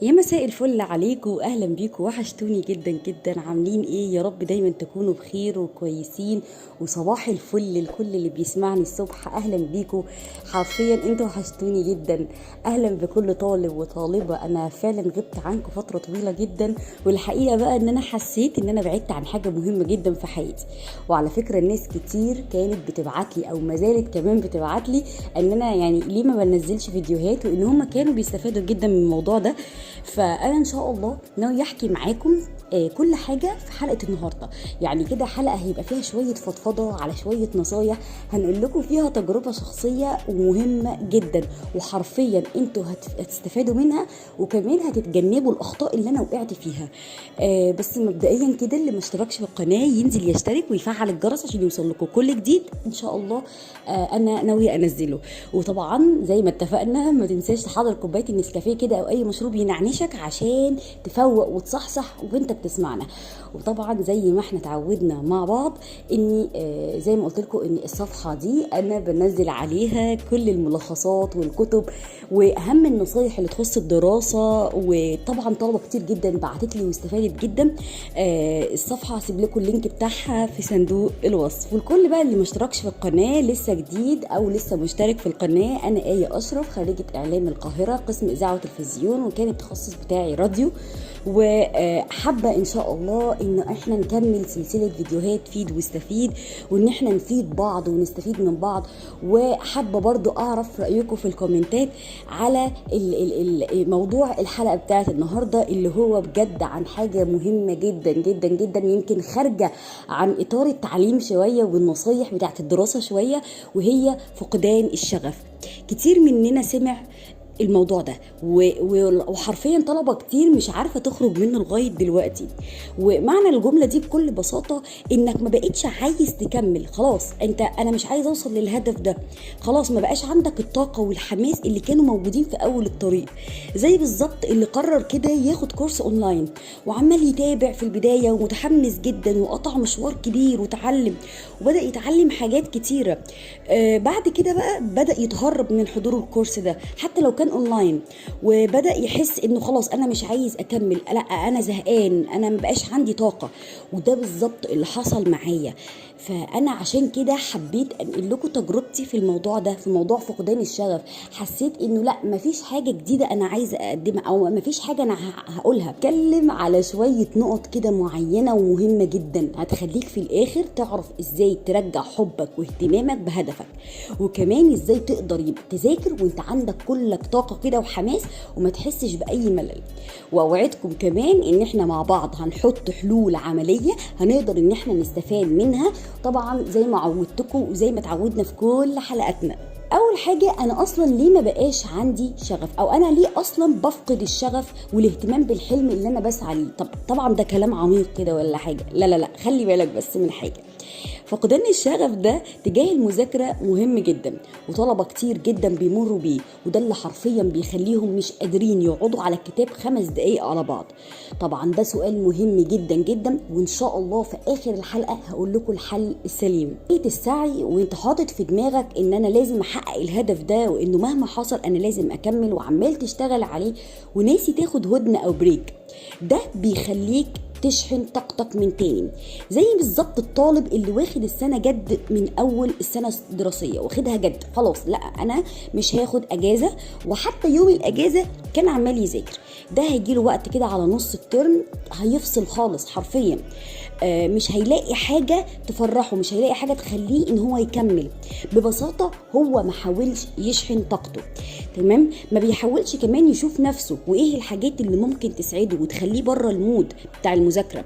يا مساء الفل عليكم، واهلا بيكم. وحشتوني جدا جدا. عاملين ايه؟ يا رب دايما تكونوا بخير وكويسين. وصباح الفل لكل اللي بيسمعني الصبح، اهلا بيكم. حرفيا انتوا وحشتوني جدا. اهلا بكل طالب وطالبه. انا فعلا غبت عنكم فترة طويلة جدا، والحقيقة بقى ان انا حسيت ان انا بعدت عن حاجة مهمة جدا في حياتي. وعلى فكرة الناس كتير كانت بتبعت لي او ما زالت كمان بتبعت لي ان انا يعني ليه ما بنزلش فيديوهات، وان هم كانوا بيستفادوا جدا من الموضوع ده. فانا ان شاء الله ناوي احكي معاكم كل حاجة في حلقة النهارده. يعني كده حلقة هيبقى فيها شوية فضفضة على شوية نصايح، هنقول لكم فيها تجربه شخصية ومهمة جدا، وحرفيا انتوا هتستفادوا منها، وكمان هتتجنبوا الاخطاء اللي انا وقعت فيها. بس مبدئيا كده اللي ما اشتركش في القناة ينزل يشترك ويفعل الجرس عشان يوصل لكم كل جديد ان شاء الله. انا ناوية انزله. وطبعا زي ما اتفقنا ما تنساش تحضر كوباية النسكافيه كده او اي مشروب ينعنشك عشان تفوق وتصحصح وانت بتسمعنا. وطبعا زي ما احنا اتعودنا مع بعض اني زي ما قلت لكم ان الصفحة دي انا بنزل عليها كل الملخصات والكتب واهم النصايح اللي تخص الدراسة. وطبعا طلبه كتير جدا بعتت لي واستفادت جدا. الصفحة هسيب لكم ال link بتاعها في صندوق الوصف. والكل بقى اللي ما اشتركش في القناة لسه جديد او لسه مشترك في القناة، انا آية اشرف، خريجة اعلام القاهرة قسم اذاعة وتلفزيون، وكان التخصص بتاعي راديو. وحابة ان شاء الله ان احنا نكمل سلسلة فيديوهات فيد واستفيد، وان احنا نفيد بعض ونستفيد من بعض. وحابة برضو اعرف رايكم في الكومنتات على موضوع الحلقة بتاعت النهارده، اللي هو بجد عن حاجة مهمة جدا جدا جدا، يمكن خارجه عن اطار التعليم شوية والنصايح بتاعت الدراسة شوية، وهي فقدان الشغف. كتير مننا سمع الموضوع ده وحرفيا طلبة كتير مش عارفة تخرج منه لغاية دلوقتي. ومعنى الجملة دي بكل بساطة انك ما بقيتش عايز تكمل خلاص، انت انا مش عايز اوصل للهدف ده خلاص، ما بقاش عندك الطاقة والحماس اللي كانوا موجودين في اول الطريق. زي بالظبط اللي قرر كده ياخد course online وعمال يتابع في البداية ومتحمس جدا وقطع مشوار كبير وتعلم وبدأ يتعلم حاجات كتيرة. بعد كده بقى بدأ يتهرب من حضور ال course ده حتى لو كان اونلاين، وبدأ يحس انه خلاص انا مش عايز اكمل، لا انا زهقان، انا مبقاش عندي طاقة. وده بالظبط اللي حصل معايا. فانا عشان كده حبيت انقل لكم تجربتي في الموضوع ده، في موضوع فقدان الشغف. حسيت انه لا مفيش حاجة جديدة انا عايزة اقدمها، او مفيش حاجة انا هقولها. اتكلم على شوية نقط كده معينة ومهمة جدا هتخليك في الاخر تعرف ازاي ترجع حبك واهتمامك بهدفك، وكمان ازاي تقدر يبقى تذاكر وانت عندك كلك طاقة كده وحماس وما تحسش بأي ملل. واوعدكم كمان ان احنا مع بعض هنحط حلول عملية هنقدر ان احنا نستفاد منها، طبعا زي ما عودتكم وزي ما اتعودنا في كل حلقاتنا. اول حاجة، انا اصلا ليه ما بقاش عندي شغف، او انا ليه اصلا بفقد الشغف والاهتمام بالحلم اللي انا بسعى ليه؟ طب طبعا ده كلام عميق كده ولا حاجة؟ لا لا لا، خلي بالك بس من حاجة. فقدان الشغف ده تجاه المذاكرة مهم جدا، وطلبة كتير جدا بيمروا بيه، وده اللي حرفيا بيخليهم مش قادرين يقعدوا على الكتاب 5 دقايق على بعض. طبعا ده سؤال مهم جدا جدا، وان شاء الله في اخر الحلقة هقول لكم الحل السليم. ايه السعي وانت حاطط في دماغك ان انا لازم احقق الهدف ده، وانه مهما حصل انا لازم اكمل، وعمال تشتغل عليه وناسي تاخد هدنة او break، ده بيخليك تشحن طاقتك من تاني. زي بالظبط الطالب اللي واخد السنة جد من أول السنة الدراسية، واخدها جد خلاص، لا أنا مش هاخد أجازة، وحتى يوم الأجازة كان عمال يذاكر. ده هيجيله وقت كده على نص الترم هيفصل خالص حرفيا، مش هيلاقي حاجة تفرحه، مش هيلاقي حاجة تخليه إن هو يكمل. ببساطة هو ما حاولش يشحن طاقته، تمام؟ ما بيحاولش كمان يشوف نفسه وإيه الحاجات اللي ممكن تسعده وتخليه بره ال mood بتاع المذاكرة،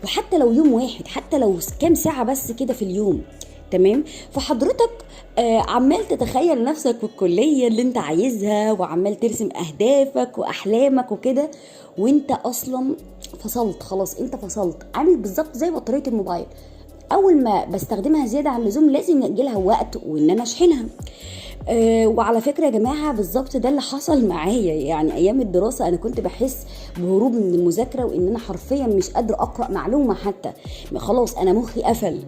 وحتى لو يوم واحد، حتى لو كام ساعة بس كده في اليوم، تمام؟ فحضرتك عمال تتخيل نفسك في الكلية اللي انت عايزها، وعمال ترسم أهدافك وأحلامك وكده، وانت أصلا فصلت خلاص، انت فصلت. عامل بالظبط زي بطارية الموبايل، أول ما بستخدمها زيادة عن اللزوم لازم يجيلها وقت وإن أنا أشحنها. وعلى فكرة يا جماعة بالظبط ده اللي حصل معايا. يعني ايام الدراسة انا كنت بحس بهروب من المذاكرة، وان انا حرفيا مش قادرة اقرا معلومة حتى، خلاص انا مخي قفل.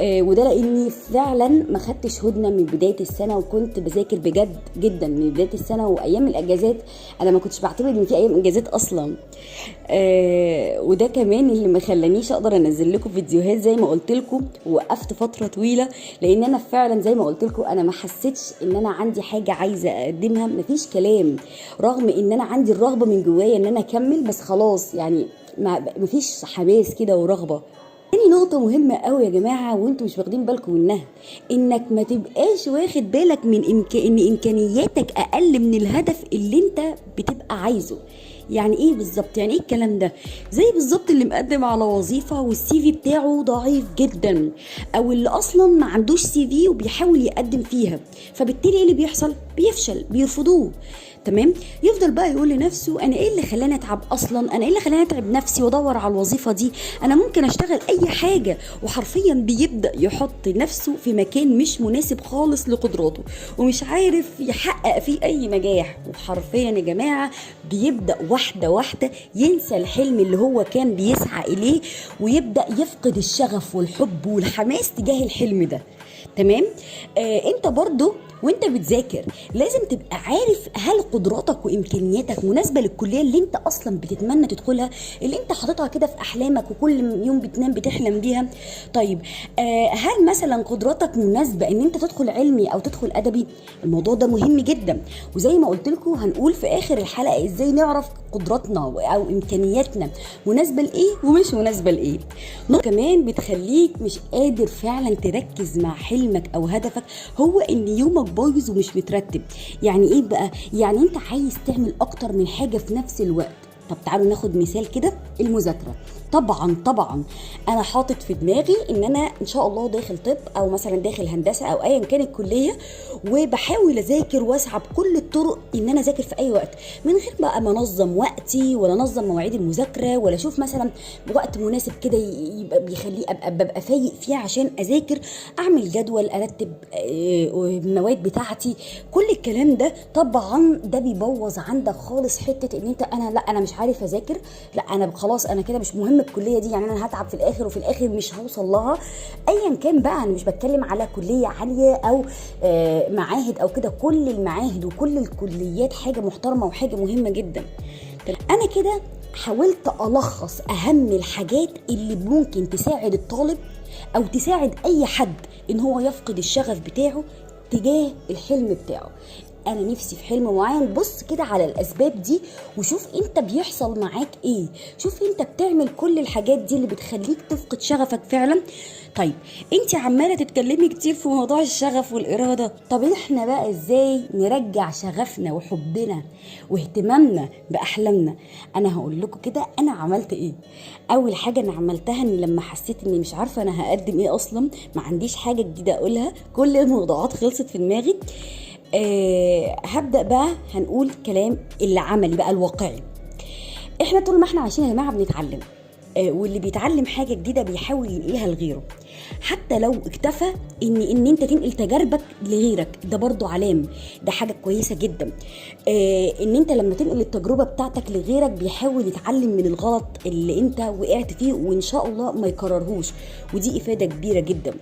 وده لاني فعلا ما خدتش هدنة من بداية السنة، وكنت بذاكر بجد جدا من بداية السنة. وايام الاجازات انا ما كنتش بعتبر ان في ايام اجازات اصلا. وده كمان اللي ما خلانيش اقدر انزل لكم فيديوهات زي ما قلت لكم، وقفت فترة طويلة، لان انا فعلا زي ما قلت لكم انا ما حسيتش ان انا عندي حاجة عايزه اقدمها، مفيش كلام، رغم ان انا عندي الرغبة من جوايا ان انا اكمل، بس خلاص يعني مفيش حماس كده ورغبه. تاني نقطة مهمة قوي يا جماعة وانتوا مش واخدين بالكم منها، انك ما تبقاش واخد بالك من ان امكانياتك اقل من الهدف اللي انت بتبقى عايزه. يعني ايه بالظبط؟ يعني ايه الكلام ده؟ زي بالظبط اللي مقدم على وظيفة وال CV بتاعه ضعيف جدا، او اللي اصلا ما عندوش CV وبيحاول يقدم فيها، فبالتالي ايه اللي بيحصل؟ بيفشل، بيرفضوه. تمام؟ يفضل بقى يقول لنفسه انا ايه اللي خلاني اتعب اصلا، انا ايه اللي خلاني اتعب نفسي وادور على الوظيفة دي، انا ممكن اشتغل اي حاجة. وحرفيا بيبدا يحط نفسه في مكان مش مناسب خالص لقدراته، ومش عارف يحقق فيه اي نجاح. وحرفيا يا جماعة بيبدا واحدة واحدة ينسى الحلم اللي هو كان بيسعى اليه، ويبدا يفقد الشغف والحب والحماس تجاه الحلم ده. تمام؟ انت برضو وانت بتذاكر لازم تبقى عارف هل قدراتك وامكانياتك مناسبة للكليه اللي انت اصلا بتتمنى تدخلها، اللي انت حاططها كده في احلامك وكل يوم بتنام بتحلم بيها. طيب هل مثلا قدراتك مناسبة ان انت تدخل علمي او تدخل ادبي؟ الموضوع ده مهم جدا، وزي ما قلت لكم هنقول في اخر الحلقة ازاي نعرف قدراتنا او امكانياتنا مناسبة لايه ومش مناسبة لايه. نقطة كمان بتخليك مش قادر فعلا تركز مع حلمك او هدفك، هو ان يومك بايظ ومش مترتب. يعني ايه بقى؟ يعني انت عايز تعمل اكتر من حاجة في نفس الوقت. طب تعالوا ناخد مثال كده، المذاكرة. طبعا انا حاطط في دماغي ان انا ان شاء الله داخل طب او مثلا داخل هندسة او ايا كان الكلية، وبحاول اذاكر واسعى بكل الطرق ان انا اذاكر في اي وقت، من غير بقى ما انظم وقتي ولا انظم مواعيد المذاكرة، ولا اشوف مثلا وقت مناسب كده يبقى بيخليه ابقى ببقى فايق فيه عشان اذاكر، اعمل جدول، ارتب المواد بتاعتي، كل الكلام ده. طبعا ده بيبوظ عندك خالص حتة ان انت انا لا انا مش عارف اذاكر، لا انا خلاص انا كده مش مهم الكلية دي، يعني انا هتعب في الاخر وفي الاخر مش هوصل لها. ايا كان بقى، انا مش بتكلم على كليه عالية او معاهد او كده، كل المعاهد وكل الكليات حاجة محترمه وحاجه مهمة جدا. انا كده حاولت الخص اهم الحاجات اللي ممكن تساعد الطالب او تساعد اي حد ان هو يفقد الشغف بتاعه تجاه الحلم بتاعه. انا نفسي في حلم معين، بص كده على الاسباب دي وشوف انت بيحصل معاك ايه، شوف انت بتعمل كل الحاجات دي اللي بتخليك تفقد شغفك فعلا. طيب انت عماله تتكلمي كتير في موضوع الشغف والارادة، طب احنا بقى ازاي نرجع شغفنا وحبنا واهتمامنا باحلامنا؟ انا هقول لكم كده انا عملت ايه. اول حاجة انا عملتها ان لما حسيت اني مش عارفه انا هقدم ايه اصلا، ما عنديش حاجة جديدة اقولها، كل الموضوعات خلصت في دماغي، هبدأ بقى هنقول كلام اللي عملي بقى الواقعي. احنا طول ما احنا عايشين يا جماعة بنتعلم، واللي بيتعلم حاجة جديدة بيحاول ينقلها لغيره، حتى لو اكتفى ان انت تنقل تجاربك لغيرك، ده برضو علام، ده حاجة كويسة جدا. ان انت لما تنقل التجربة بتاعتك لغيرك بيحاول يتعلم من الغلط اللي انت وقعت فيه وان شاء الله ما يكررهوش، ودي افادة كبيرة جدا.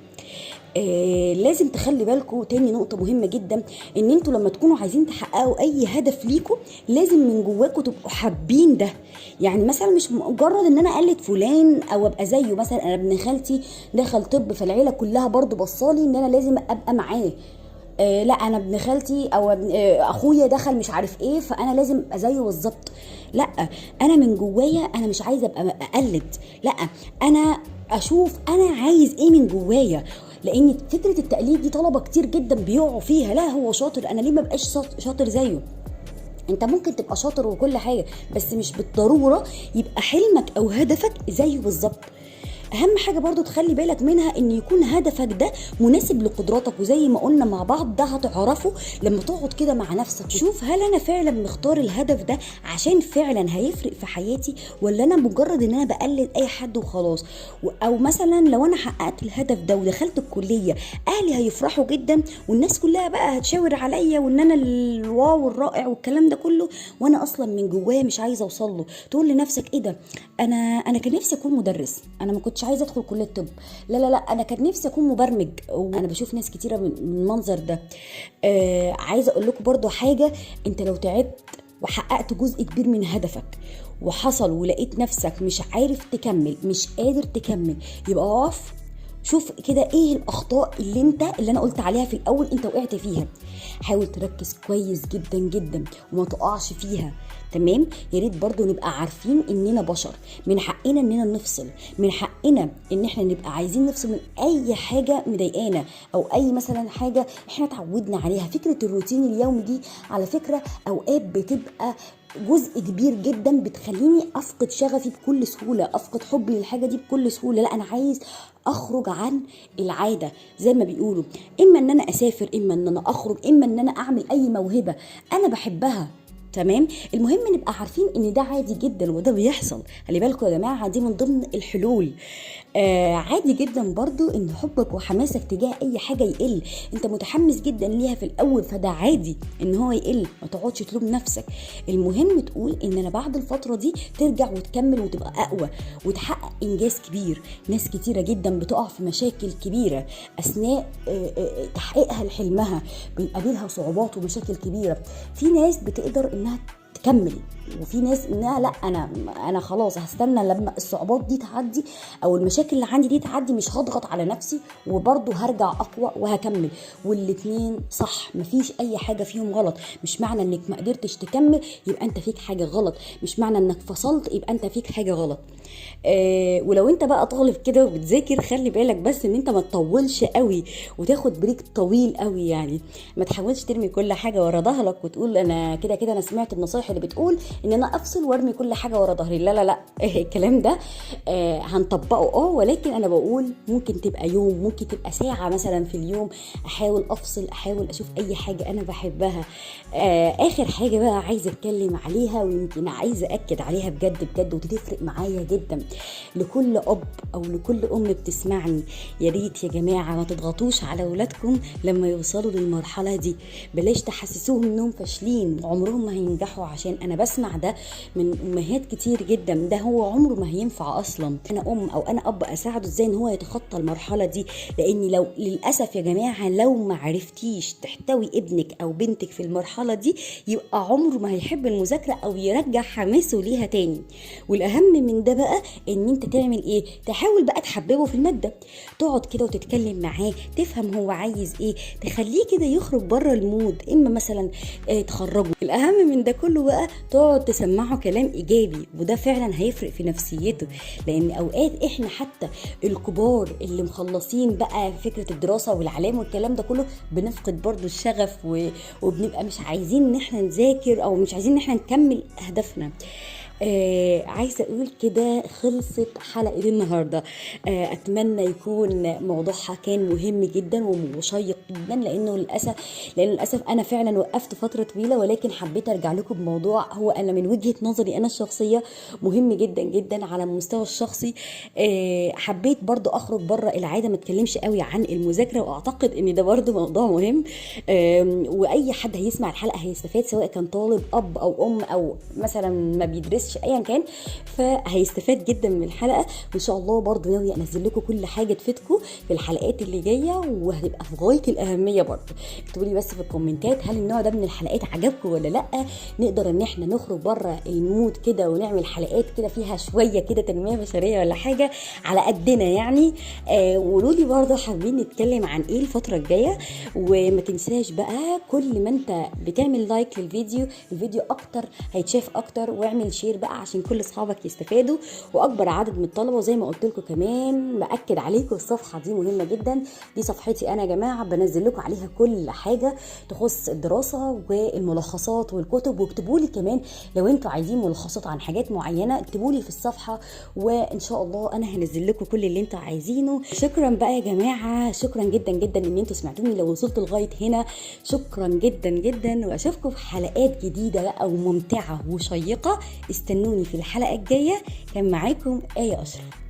لازم تخلي بالكم. تاني نقطة مهمة جدا، ان انتوا لما تكونوا عايزين تحققوا اي هدف ليكم لازم من جواكم تبقوا حابين ده. يعني مثلا مش مجرد ان انا اقلد فلان او ابقى زيه، مثلا انا ابن خالتي دخل طب فالعيلة كلها برضو بصالي ان انا لازم ابقى معاه، لا انا ابن خالتي او اخويا دخل مش عارف ايه فانا لازم ابقى زيه بالظبط. لا، انا من جوايا انا مش عايزه ابقى اقلد، لا انا اشوف انا عايز ايه من جوايا. لان فكرة التقليد دي طلبه كتير جدا بيقعوا فيها، لا هو شاطر انا ليه ما بقاش شاطر زيه؟ انت ممكن تبقى شاطر وكل حاجة، بس مش بالضرورة يبقى حلمك او هدفك زيه بالظبط. اهم حاجة برضو تخلي بالك منها ان يكون هدفك ده مناسب لقدراتك، وزي ما قلنا مع بعض ده هتعرفه لما تقعد كده مع نفسك، شوف هل انا فعلا مختار الهدف ده عشان فعلا هيفرق في حياتي، ولا انا مجرد ان انا بقلد اي حد وخلاص. او مثلا لو انا حققت الهدف ده ودخلت الكلية اهلي هيفرحوا جدا والناس كلها بقى هتشاور عليا وان انا ال wow الرائع والكلام ده كله، وانا اصلا من جوايا مش عايزه اوصل له. تقول لنفسك ايه ده، انا كان نفسي اكون مدرس، انا ما كنتش عايزه ادخل كليه الطب، لا لا لا انا كان نفسي اكون مبرمج. وانا بشوف ناس كتيرة من المنظر ده. عايزه اقول لكم برضو حاجة، انت لو تعبت وحققت جزء كبير من هدفك وحصل ولقيت نفسك مش عارف تكمل، مش قادر تكمل، يبقى اقف شوف كده ايه الاخطاء اللي انا قلت عليها في الاول انت وقعت فيها. حاول تركز كويس جدا جدا وما تقعش فيها. تمام؟ يا ريت برضو نبقى عارفين اننا بشر، من حقنا اننا نفصل، من حقنا ان احنا نبقى عايزين نفصل من اي حاجة مضايقانا او اي مثلا حاجة احنا اتعودنا عليها. فكرة الروتين اليومي دي على فكرة اوقات بتبقى جزء كبير جدا بتخليني افقد شغفي بكل سهولة، افقد حبي للحاجة دي بكل سهولة. لا انا عايز اخرج عن العادة زي ما بيقولوا، اما ان انا اسافر، اما ان انا اخرج، اما ان انا اعمل اي موهبة انا بحبها. تمام؟ المهم نبقى عارفين ان ده عادي جدا وده بيحصل. خلي بالكم يا جماعة، دي من ضمن الحلول. عادي جدا برضو ان حبك وحماسك تجاه اي حاجة يقل، انت متحمس جدا ليها في الاول فده عادي ان هو يقل، ما تقعدش تلوم نفسك. المهم تقول ان انا بعد الفترة دي ترجع وتكمل وتبقى اقوى وتحقق انجاز كبير. ناس كتيرة جدا بتقع في مشاكل كبيرة اثناء تحقيقها لحلمها، بنقابلها صعوبات ومشاكل كبيرة. في ناس بتقدر انها تكمل، وفي ناس انها لا انا خلاص هستنى لما الصعوبات دي تعدي او المشاكل اللي عندي دي تعدي، مش هضغط على نفسي وبرضه هرجع اقوى وهكمل. والاتنين صح، مفيش اي حاجة فيهم غلط. مش معنى انك ما قدرتش تكمل يبقى انت فيك حاجة غلط، مش معنى انك فصلت يبقى انت فيك حاجة غلط. ولو انت بقى طالب كده وبتذاكر، خلي بالك بس ان انت ما تطولش قوي وتاخد break طويل قوي، يعني ما تحاولش ترمي كل حاجة ورا ظهرك وتقول انا كده كده انا سمعت النصايح اللي بتقول ان انا افصل وارمي كل حاجة ورا ظهري. لا لا لا الكلام ده هنطبقه ولكن انا بقول ممكن تبقى يوم، ممكن تبقى ساعة مثلا في اليوم، احاول افصل، احاول اشوف اي حاجة انا بحبها. اخر حاجة بقى عايزه اتكلم عليها ويمكن عايزه اكد عليها بجد بجد وتفرق معايا جدا، لكل اب او لكل ام بتسمعني، يا ريت يا جماعة ما تضغطوش على اولادكم لما يوصلوا للمرحلة دي، بلاش تحسسوهم انهم فاشلين وعمرهم ما هينجحوا، عشان انا بسمع ده من امهات كتير جدا، ده هو عمره ما هينفع اصلا. انا ام او انا اب اساعده ازاي ان هو يتخطى المرحلة دي؟ لان لو للاسف يا جماعة لو ما عرفتيش تحتوي ابنك او بنتك في المرحلة دي يبقى عمره ما هيحب المذاكرة او يرجع حماسه ليها تاني. والاهم من ده بقى ان انت تعمل ايه؟ تحاول بقى تحببه في المادة، تقعد كده وتتكلم معاه، تفهم هو عايز ايه، تخليه كده يخرج بره ال mood، اما مثلا تخرجه. الاهم من ده كله بقى تقعد تسمعه كلام ايجابي، وده فعلا هيفرق في نفسيته. لان اوقات احنا حتى الكبار اللي مخلصين بقى فكرة الدراسة والعلام والكلام ده كله بنفقد برضو الشغف وبنبقى مش عايزين ان احنا نذاكر او مش عايزين ان احنا نكمل اهدافنا. عايزة أقول كده خلصت حلقة النهاردة. أتمنى يكون موضوعها كان مهم جدا ومشيق جدا، لأنه للأسف أنا فعلا وقفت فترة طويلة، ولكن حبيت أرجع لكم بموضوع هو أنا من وجهة نظري أنا الشخصية مهم جدا جدا على المستوى الشخصي. حبيت برضو أخرج بره العادة، ما اتكلمش قوي عن المذاكرة، وأعتقد إن ده برضو موضوع مهم، وأي حد هيسمع الحلقة هيستفاد، سواء كان طالب أب أو أم أو مثلا ما بيدرسش ايا كان، فهيستفاد جدا من الحلقة. وان شاء الله برضو ناوية انزل لكم كل حاجة تفيدكم في الحلقات اللي جاية، وهتبقى في غاية الاهمية. برضو اكتبوا لي بس في الكومنتات هل النوع ده من الحلقات عجبكم ولا لا، نقدر ان احنا نخرج بره ال mood كده ونعمل حلقات كده فيها شوية كده تنمية بشرية ولا حاجة على قدنا يعني. وقولوا لي برضو حابين نتكلم عن ايه الفترة الجاية. وما تنساش بقى كل ما انت بتعمل like للفيديو، الفيديو اكتر هيتشاف اكتر، واعمل share share بقى عشان كل اصحابك يستفادوا واكبر عدد من الطلبة. وزي ما قلت لكم كمان باكد عليكم الصفحة دي مهمة جدا، دي صفحتي انا يا جماعة، بنزل لكم عليها كل حاجة تخص الدراسة والملخصات والكتب. واكتبوا لي كمان لو انتوا عايزين ملخصات عن حاجات معينة، اكتبوا لي في الصفحة وان شاء الله انا هنزل لكم كل اللي انتوا عايزينه. شكرا بقى يا جماعة، شكرا جدا جدا ان انتوا سمعتوني لو وصلتوا لغاية هنا، شكرا جدا جدا، واشوفكم في حلقات جديدة بقى وممتعة وشيقه. استنوني في الحلقة الجاية. كان معاكم آية أشرف.